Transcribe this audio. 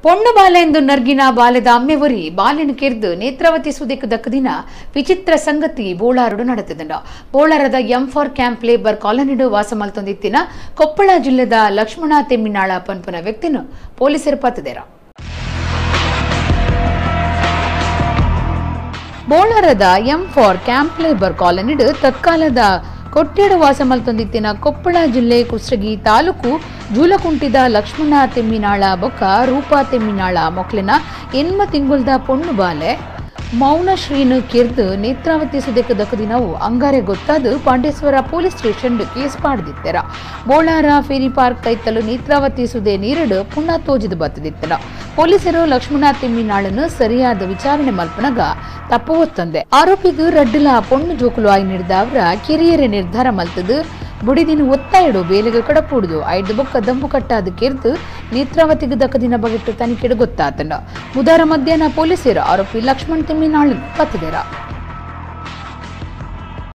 ಪೊಣ್ಣು ಬಾಲೆ ಎಂದು ನರ್ಗಿನ ಬಾಲೆದ ಅಮ್ಮೆವರಿ ಬಾಲೆನ ಕೆರ್ದು ನೇತ್ರಾವತಿ ಸುದೆಕ್ ದಕ್ಕದಿನ ವಿಚಿತ್ರ ಸಂಗತಿ ಬೋಳಾರುಡು ನಡೆತದಂಡ. ಬೋಳಾರದ ಎಂ ಫಾರ್ ಕ್ಯಾಂಪ್ ಲೇಬರ್ ಕಾಲೋನಿಡು ವಾಸ ಮಲ್ತೊಂದಿತ್ತಿನ ಕೊಪ್ಪಳ ಜಿಲ್ಲೆದ ಲಕ್ಷ್ಮಣ ತೆಮ್ಮಿನಾಳ ಪನ್ಪುನ ವ್ಯಕ್ತಿನ ಪೊಲೀಸರು ಪತ್ತದೇರ. ಬೋಳಾರದ ಎಂ ಫಾರ್ ಕ್ಯಾಂಪ್ ಲೇಬರ್ ಕಾಲೋನಿಡು ತತ್ಕಾಲದ ಕೊಟ್ಟೇಡು ವಾಸ ಮಲ್ತೊಂದಿತ್ತಿನ ಕೊಪ್ಪಳ ಜಿಲ್ಲೆ ಕುಷ್ಟಗಿ ತಾಲೂಕು ಜೂಲಕುಂಟಿದ ಲಕ್ಷ್ಮಣ ತೆಮ್ಮಿನಾಳ ಬೊಕ್ಕ ರೂಪಾ ತೆಮ್ಮಿನಾಳ ಮೊಕ್ಲಿನ ಎನ್ಮ ತಿಂಗುಲ್ದ ಪೊಣ್ಣು ಬಾಲೆ ಮೌನಶ್ರೀನು ಕೆರ್ದು ನೇತ್ರಾವತಿ ಸುದೆಕ್ ದಕ್ಕದಿನವು ಅಂಗಾರೆ ಗೊತ್ತಾದ ಪಾಂಡೇಶ್ವರ ಪೊಲೀಸ್ ಸ್ಟೇಷನ್ ಕೇಸ್ ಪಾಡ್ದಿತ್ತೆರ. ಬೋಳಾರ ಫೇರಿ ಪಾರ್ಕ್ ಕೈತಲು ನೇತ್ರಾವತಿ ಸುದೆ ನೀರಡು ಪುನಃ ತೋಜಿದು ಬತ್ತದಿತ್ತನ. ಪೊಲೀಸರು ಲಕ್ಷ್ಮಣ ತೆಮ್ಮಿನಾಳನ್ನು ಸರಿಯಾದ ವಿಚಾರಣೆ ಮಲ್ಪನಗ ತಪ್ಪು ಒತ್ತಂದೆ ಆರೋಪಿಗೂ ರಡ್ಡುಲ ಪೊಣ್ಣು ಜೋಕುಲು ಆಯಿ ನೀಡಿದ ಕಿರಿಯರೆ ನಿರ್ಧಾರ ಮಲ್ತದು ಬುಡಿದಿನ ಒತ್ತಾಯಡು ಬೇಲೆಗೆ ಕಡಪೂಡುದು ಐದು ಬೊಕ್ಕ ದಂಬು ಕಟ್ಟಾದ ಕೆರ್ದು ನೇತ್ರಾವತಿಗೆ ದಕ್ಕದಿನ ಬಗೆಟ್ಟು ತನಿಖೆಡು ಗೊತ್ತಾತನ. ಬುಧಾರ ಮಧ್ಯಾಹ್ನ ಪೊಲೀಸರು ಆರೋಪಿ ಲಕ್ಷ್ಮಣ್ ತೆಮ್ಮಿನಾಳನ್ನು ಪತ್ತದೇರ.